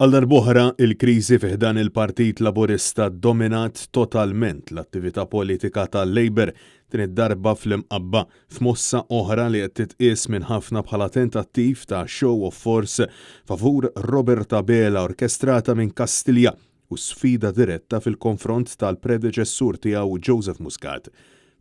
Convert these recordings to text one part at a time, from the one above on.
Għal darb'oħra, il-kriżi fi ħdan il-Partit Laburista ddominat totalment l-attività politika tal-Labour, din id-darba fl-Imqabba, f'mossa oħra li qed titqies minn ħafna bħala tentattiv ta' show of force favur Robert Abela orkestrata minn Kastilja u sfida diretta fil-konfront tal-predeċessur tiegħu Joseph Muscat.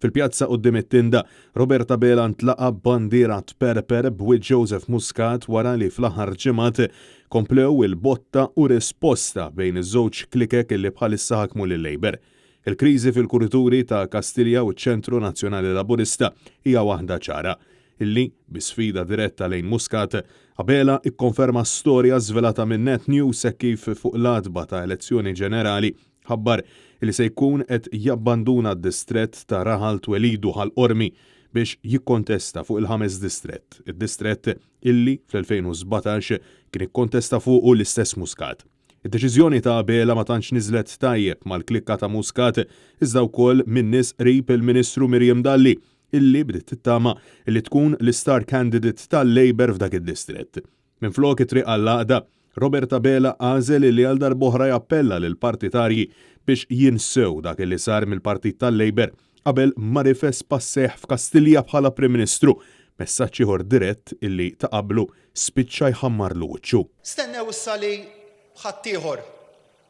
Fil-pjazza quddiem it-tinda, Robert Abela ntlaqa' b'bandiera tperper b'wiċċ Joseph Muscat wara li fl-aħħar ġimgħat komplew il-botta u risposta bejn iż-żewġ klikek li bħalissa ħakmu lil-Labour. Il-kriżi fil-kurituri ta' Kastilja u ċ-Ċentru Nazzjonali Laburista hija waħda ċara. Illi, bi sfida diretta lejn Muscat, Abela ikkonferma storja żvelata minn Net News hekk kif fuq l-għatba ta' elezzjoni ġenerali ħabbar li se jkun qed jabbanduna d-distrett ta' raħal twelidu Ħal Qormi biex jikkontesta fuq il-ħames distrett, id-distrett illi fl-2017 kien ikkontesta fuqu l-istess Muscat. Id-deċiżjoni ta' Abela ma tantx niżlet tajjeb mal-klikka ta' Muscat iżda wkoll minn nies qrib il-Ministru Miriam Dalli illi bdiet tittama li tkun l-istar candidate tal-Labour f'dak id-distrett. Minflok it-triq għall-għaqda, Robert Abela għażel illi għal darb'oħra jappella lill-partitarji biex jinsew dak illi sar mill-Partit tal-Labour qabel ma rifes passejh f'Kastilja bħala Prim Ministru, messaġġ ieħor dirett illi ta' qablu spiċċa jħammarlu wiċċu. Stennew issa li ħaddieħor,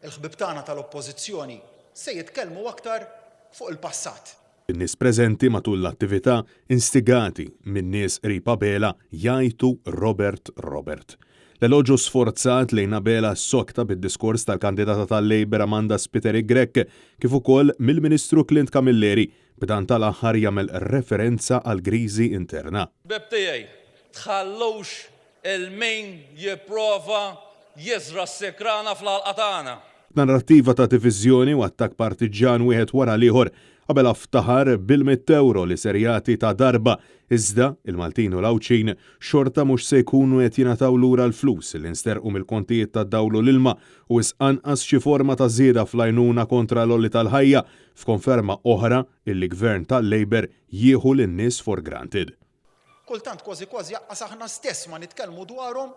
il-ħbieb tagħna tal-Oppożizzjoni, se jitkellmu aktar fuq il-passat. In-nies preżenti matul l-attività, instigati minn nies qrib Abela, jgħajtu Robert, Robert. L-eloġju sforzat lejn Abela ssokta bid-diskors tal-kandidata tal-Labour Amanda Spiteri Grech kif ukoll mill-Ministru Clint Camilleri, b'dan tal-aħħar jagħmel referenza għall-griżi interna. Ħbieb tiegħi, tħallux 'il min jipprova jiżra' s-sikrana fl-għalqa tagħna. B'narrattiva ta' diviżjoni u attakk partiġġan wieħed wara l-ieħor, Abela ftaħar bil-mitt ewro li ser jagħti ta' darba, iżda, il-Maltin u l-Għawdxin xorta mhux se jkunu qed jingħataw lura l-flus li nsterqu mill-kontijiet tad-dawl u l-ilma u wisq anqas xi forma ta' żieda fl-għajnuna kontra l-għoli tal-ħajja, f'konferma oħra illi Gvern tal-Labour jieħu lin-nies for granted. Kultant kważi kważi aqqas aħna stess ma nitkellmu dwarhom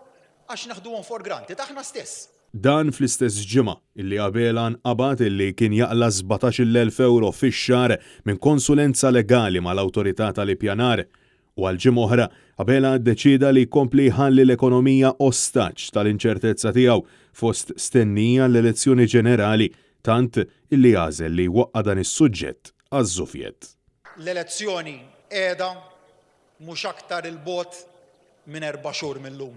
għax neħduhom for granted, aħna stess. Dan fl-istess ġimgħa illi Abela nqabad illi kien jaqla' 17,000 ewro fix-xahar minn konsulenza legali mal-Awtorità tal-Ippjanar. U għal ġimgħa oħra, Abela ddeċieda li jkompli jħalli l-ekonomija ostaġġ tal-inċertezza tiegħu fost stennija l-elezzjoni ġenerali tant illi għażel li jwaqqa' dan is-suġġett għaż-żufjett. L-elezzjoni qiegħda mhux aktar 'il bogħod minn erba' xhur mil-lum.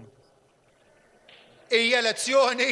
Hija elezzjoni.